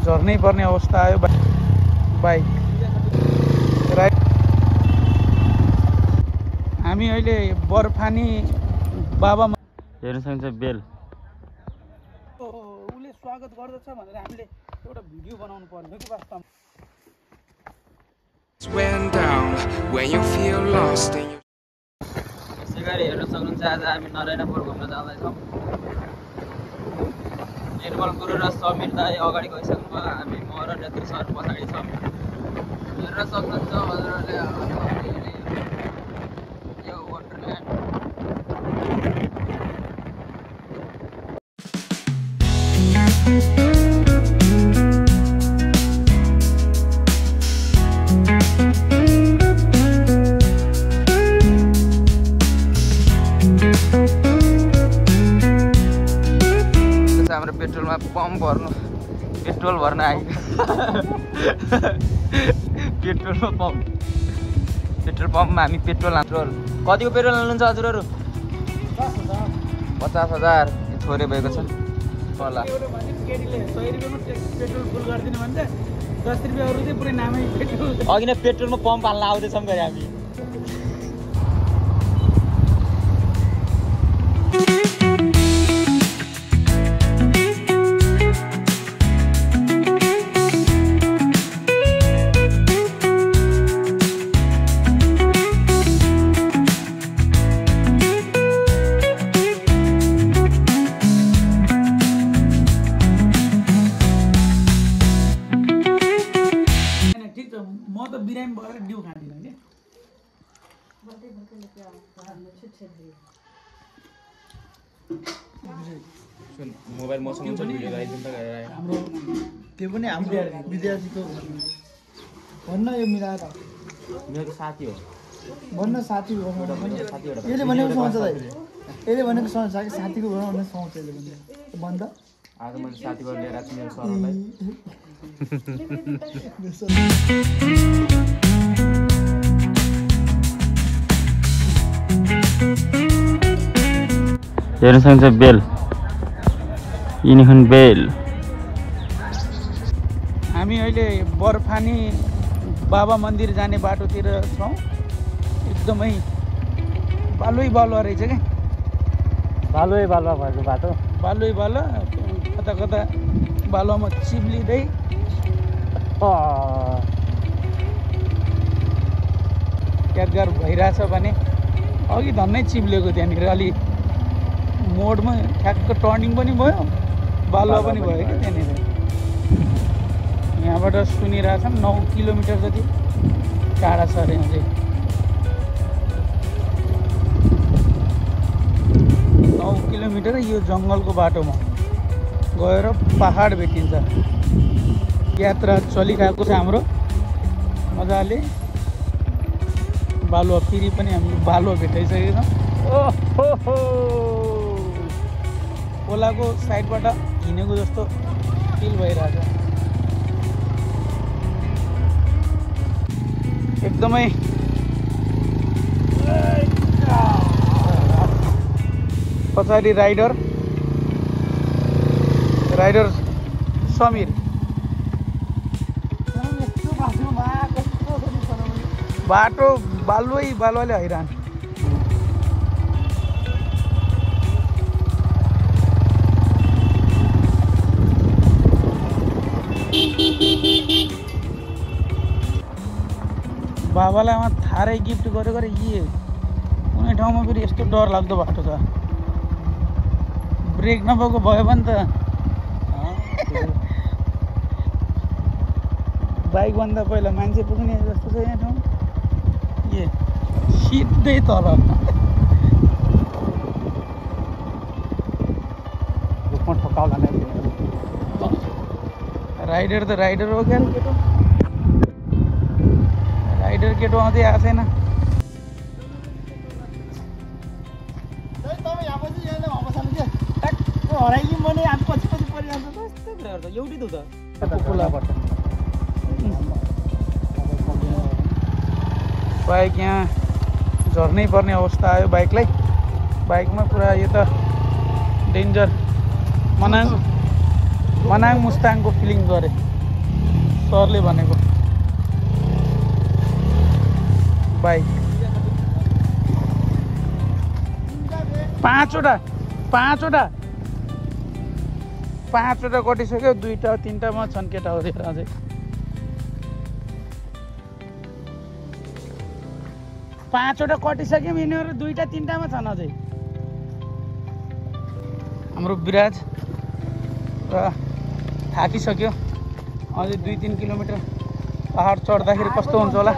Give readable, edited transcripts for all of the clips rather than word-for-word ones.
झर्नै पर्ने अवस्था आयो बाइक राइड। हामी अहिले बर्फानी बाबा हेर्न सक्छ बेल उसले स्वागत गर्दछ भनेर हामीले एउटा भिडियो बनाउनु पर्ने हो कि वास्तवमा। यसै गरी हेर्न सक्नुहुन्छ आज हामी नारायणपुर घुम्न जाँदैछौँ। निर्मल गुरु र समीर दाई अगाडि गइसक्नुभयो, हामी म र नेत्री सर पछाडि छौँ। हेर्न सक्नुहुन्छ हजुरहरूले यो वन्डरल्यान्ड। हाम्रो पेट्रोलमा पम्प भर्नु, पेट्रोल भर्न आयो। पेट्रोल पम्पमा हामी पेट्रोल कतिको पेट्रोल हाल्नुहुन्छ हजुरहरू? 50,000 थोरै भएको छ होला। अघि नै पेट्रोलमा पम्प हाल्न आउँदैछौँ गरे हामी। मोबाइल मसँग हुन्छ भिडियो लगाइदिनु त हाम्रो त्यो पनि हाम्रो विद्यार्थीको भन्न यो मिलाएर मेरो साथी हो भन्न साथी हो यसले भनेको सुहाउँछ दाइ यसले भनेको सुहाउँछ कि साथीको भन्नु सुहाउँछ यसले भनेको भन्छ। आज मैले साथीबाट लिएर आएको छु मेरो सरलाई। हेर्न सक्छ बेल बेल। हामी अहिले बर्फानी बाबा मन्दिर जाने बाटोतिर छौँ। एकदमै बालुई बालुवा रहेछ क्या, बालुवा भएको बाटो, बालुई बालुवा कता कता बालुवामा चिप्लिँदै यादगार भइरहेछ भने अघि धन्नै चिप्लेको त्यहाँनिर अलि मोडमा ठ्याक्क टर्निङ पनि भयो, बालुवा पनि भयो क्या त्यहाँनिर। यहाँबाट सुनिरहेछौँ 9 किलोमिटर जति टाढा छ अरे अझै। 9 किलोमिटर यो जङ्गलको बाटोमा गएर पहाड भेटिन्छ। यात्रा चलिरहेको छ हाम्रो मजाले। बालुवा फेरि पनि हामीले बालुवा भेटाइसकेका छौँ। खोलाको साइडबाट हिँडेको जस्तो फिल भइरहेछ। एकदमै पछाडि राइडर समीर। बाटो बालुवाले हैरान। बाबालाई आमा थारै गिफ्ट गरेको रे। यी कुनै ठाउँमा फेरि यस्तो डर लाग्दो बाटो छ, ब्रेक नभएको भयो भने त बाइकभन्दा पहिला मान्छे पुग्ने जस्तो छ यहाँ ठाउँ। ए सिधै तल राइडर त राइडर हो क्या केटो, राइडर केटो आउँदै आएको छैन। हराइदिउँ भने हामी पछि परिरहन्छ एउटै त खोलाबाट बाइक यहाँ झर्नै पर्ने अवस्था आयो बाइकलाई। बाइकमा पुरा यो त डेन्जर मनाङ मुस्ताङको फिलिङ गरे। सरले भनेको बाइक पाँचवटा कटिसक्यो 2टा 3टामा छन् केटाहरू अझै पाँचवटा कटिसक्यो यिनीहरू 2टा 3टामा छन् अझै हाम्रो विराज र थाकिसक्यो अझै 2-3 किलोमिटर पहाड चढ्दाखेरि कस्तो हुन्छ होला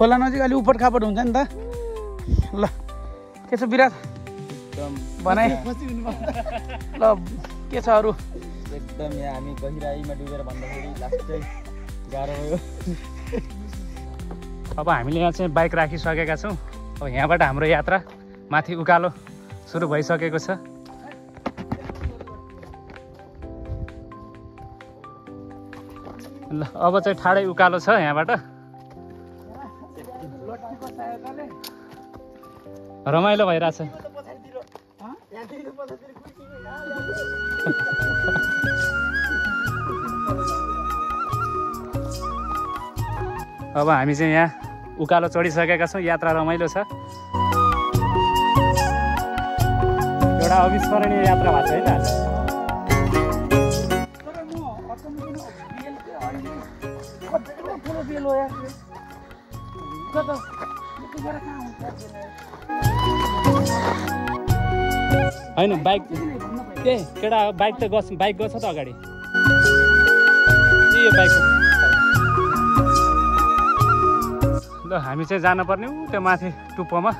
खोला नजिक अलि उपट खापट हुन्छ नि त ल के छ विराट एकदम भनाइ ल के छ अरू एकदम यहाँ हामी गहिराईमा डुबेर भन्दाखेरि लास्ट चाहिँ गाह्रो भयो अब हामीले यहाँ चाहिँ बाइक राखिसकेका छौँ अब यहाँबाट हाम्रो यात्रा माथि उकालो सुरु भइसकेको छ ल अब चाहिँ ठाडै उकालो छ यहाँबाट रमाइलो भइरहेछ अब हामी चाहिँ यहाँ उकालो चढिसकेका छौँ यात्रा रमाइलो छ एउटा अविस्मरणीय यात्रा भएको छ है त होइन बाइक ए केटा बाइक त बाइक गछ त अगाडि यो बाइक ल हामी चाहिँ जानुपर्ने उ त्यो माथि टुप्पोमा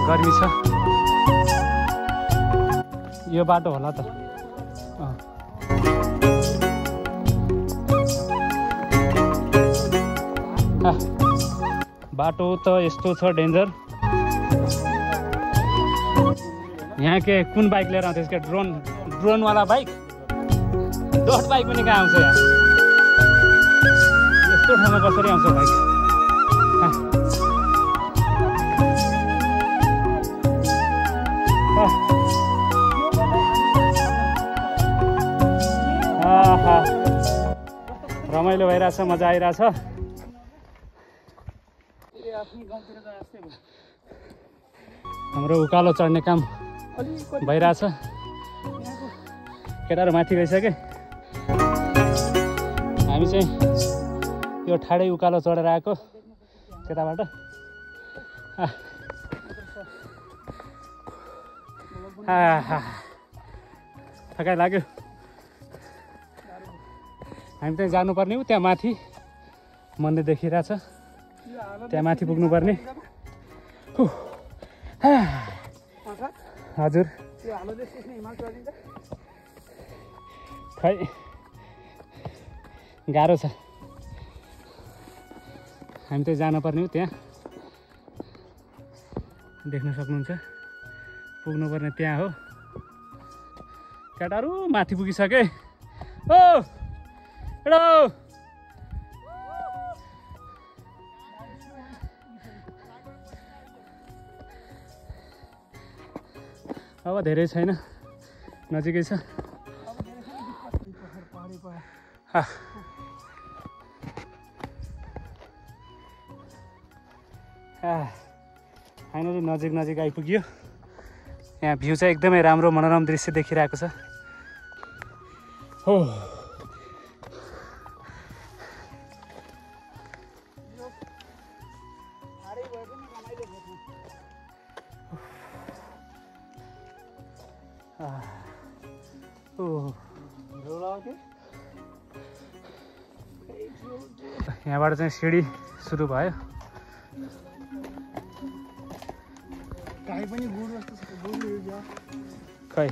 गर्मी छ यो बाटो होला त बाटो त यस्तो छ डेन्जर यहाँ के कुन बाइक लिएर आउँथ्यो यसको ड्रोनवाला बाइक डट बाइक पनि कहाँ आउँछ यहाँ यस्तो ठाउँमा कसरी आउँछ बाइक रमाइलो भइरहेछ मजा आइरहेछ हाम्रो उकालो चढ्ने काम भइरहेछ केटाहरू माथि गइसके हामी चाहिँ यो ठाडै उकालो चढेर आएको त्यताबाट थकाइ लाग्यो हामी चाहिँ जानुपर्ने हो त्यहाँ माथि मन्दिर देखिरहेछ त्यहाँ माथि पुग्नुपर्ने हजुर खै गाह्रो छ हामी चाहिँ जानुपर्ने हो त्यहाँ देख्न सक्नुहुन्छ पुग्नुपर्ने त्यहाँ हो केटाहरू माथि पुगिसके ओ एडो अब धेरै छैन नजिकै छ फाइनली नजिक आइपुग्यो यहाँ भ्यू चाहिँ एकदमै राम्रो मनोरम दृश्य देखिरहेको छ हो यहाँबाट चाहिँ सिडी सुरु भयो खै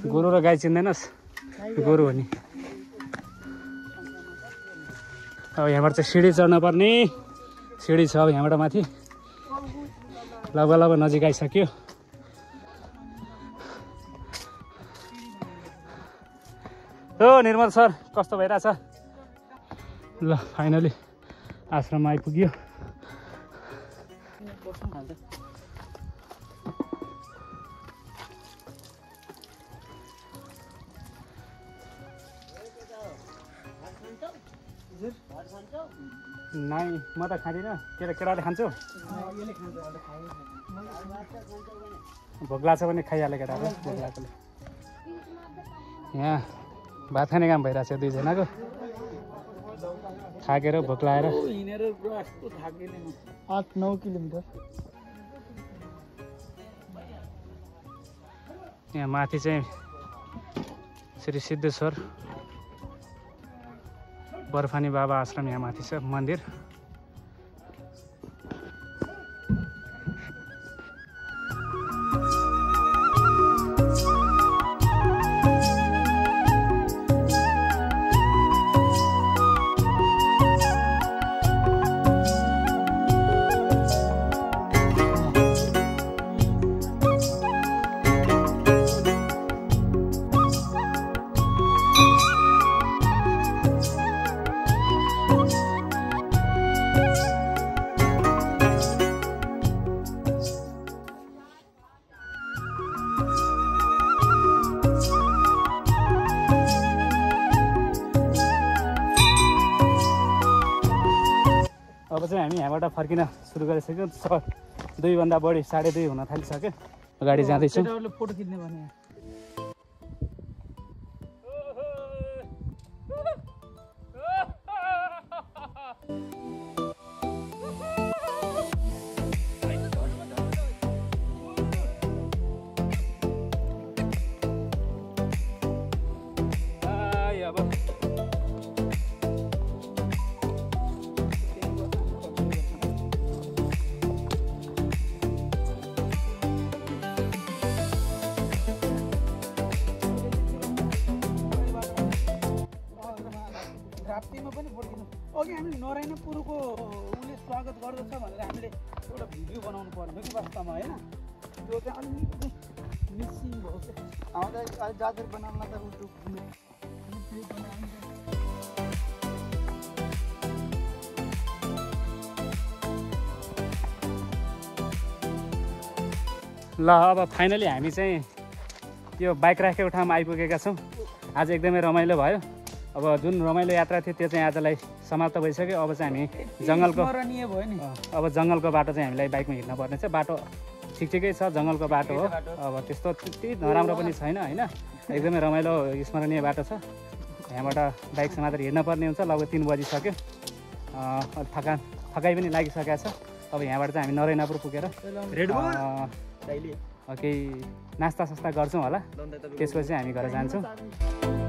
गोरु र गाई चिन्दैनस् गोरु हो नि अब यहाँबाट चाहिँ सिडी चढ्न पर्ने सिँढी छ अब यहाँबाट माथि लगभग नजिक आइसक्यो। हो निर्मल सर कस्तो भइरहेछ? ल फाइनली आश्रममा आइपुग्यो। नाइ म त खाँदिनँ, केटाले खान्छु। भोक लाग्छ भने खाइहाल्यो केटाले, भोक लाग्छले। यहाँ भात खाने काम भइरहेछ दुईजनाको, थाकेर भोक लागेर। 8-9 किलोमिटर। यहाँ माथि चाहिँ श्री सिद्धेश्वर बर्फानी बाबा आश्रम यहाँ माथि छ मन्दिर। अब चाहिँ हामी यहाँबाट फर्किन सुरु गरिसक्यौँ। 2 भन्दा बढी 2:30 हुन थालिसक्यो। गाडी जाँदैछौँ। फोटो खिच्ने भने राप्तीमा पनि फोटो खिच्नु। अघि हामीले नरायणपुरको उसले स्वागत गर्दछ भनेर हामीले एउटा भिडियो बनाउनु पर्ने कि वास्तवमा होइन, त्यो चाहिँ अलिकति मिसिङ भयो क्या। जादर बनाउन त ल अब फाइनली हामी चाहिँ यो बाइक राखेको ठाउँमा आइपुगेका छौँ। आज एकदमै रमाइलो भयो। अब जुन रमाइलो यात्रा थियो त्यो चाहिँ आजलाई समाप्त भइसक्यो। अब चाहिँ हामी जङ्गलको स्मरणीय भयो नि। अब जङ्गलको बाटो चाहिँ हामीलाई बाइकमा हिँड्न पर्ने छ। बाटो ठिकै छ, जङ्गलको बाटो हो। अब त्यस्तो त्यति नराम्रो पनि छैन होइन, एकदमै रमाइलो स्मरणीय बाटो छ। यहाँबाट बाइक समातेर हिँड्न पर्ने हुन्छ। लगभग 3 बजिसक्यो। थकाइ पनि लागिसकेको छ। अब यहाँबाट चाहिँ हामी नरायणपुर पुगेर केही नास्ता सास्ता गर्छौँ होला, त्यसपछि हामी घर जान्छौँ।